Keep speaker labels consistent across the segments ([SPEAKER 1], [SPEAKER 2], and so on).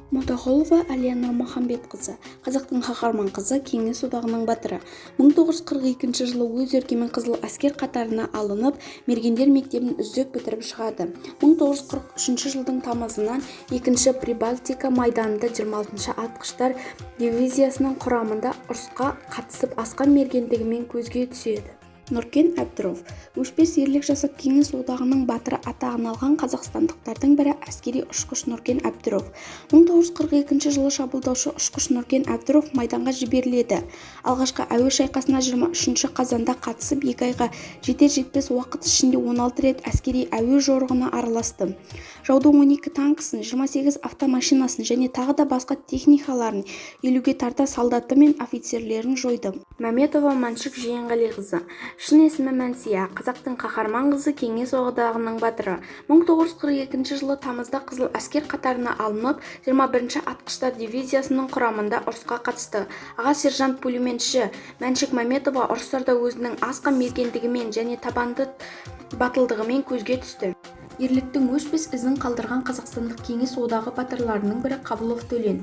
[SPEAKER 1] Молдағұлова Әлия Нұрмаханбетқызы, қазақтың қаһарман қызы, Кеңес Одағының Батыры. 1942 жылы өз еркімен Қызыл әскер қатарына алынып, мергендер мектебін үздік бітіріп шығады. 1943 жылдың тамызынан Екінші Прибалтика майданында 26-шы атқыштар дивизиясының құрамында ұрысқа қатысып, асқан мергендігімен көзге түседі. Нұркен Әбдіров. Өшпес ерлік жасап, Кеңес Одағының Батыры атағын алған қазақстандықтардың бірі әскери ұшқыш Нұркен Әбдіров. 1942 жылы шабуылдаушы ұшқыш Нұркен Әбдіров майданға жіберіледі. Алғашқы әуе шайқасына 23 қазанда қатысып, 2 айға жетер-жетпес уақыт ішінде 16 рет әскери әуе жорығына араласты. Жаудың 12 танкісін, 28 автомашинасын және тағы да басқа техникаларын, 50-ге тарта солдаты мен офицерлерін жойды. Мәметова Мәншүк Жиенғалиқызы, шын есімі Мәнсия, қазақтың қаһарман қызы, Кеңес Одағының Батыры. 1942 жылы тамызда Қызыл әскер қатарына алынып, 21-ші атқыштар дивизиясының құрамында ұрысқа қатысты. Аға сержант пулеметші Мәншүк Мәметова ұрыстарда өзінің асқан мергендігімен және табанды батылдығымен көзге түсті. Ерліктің өшпес ізін қалдырған қазақстандық Кеңес Одағы Батырларының бірі Қабылов Төлен.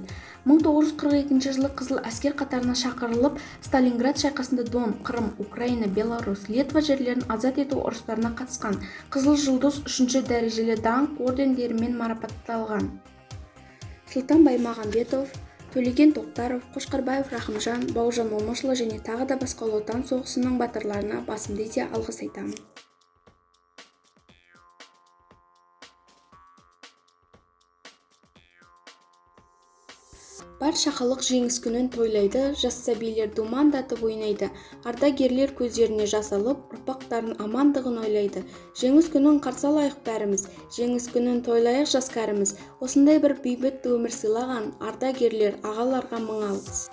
[SPEAKER 1] 1942 жылы Қызыл әскер қатарына шақырылып, Сталинград шайқасында, Дон, Қырым, Украина, Беларусь, Литва жерлерін азат ету ұрыстарына қатысқан. Қызыл Жұлдыз, үшінші дәрежелі Даңқ ордендерімен марапатталған. Сұлтан Баймағамбетов, Төлеген Тоқтаров, Қошқарбаев Рахымжан, Бауыржан Момышұлы және тағы да басқа Ұлы Отан соғысының батырларына басымды изе алғыс айтамын. Барша халық Жеңіс күнін тойлайды. Жас сәбилер думандатып ойнайды. Ардагерлер көздеріне жас алып, ұрпақтарының амандығын ойлайды. Жеңіс күнін қарсы алайық бәріміз, Жеңіс күнін тойлайық жас кәріміз. Осындай бір бейбіт өмір сыйлаған ардагерлер ағаларға мың алғыс.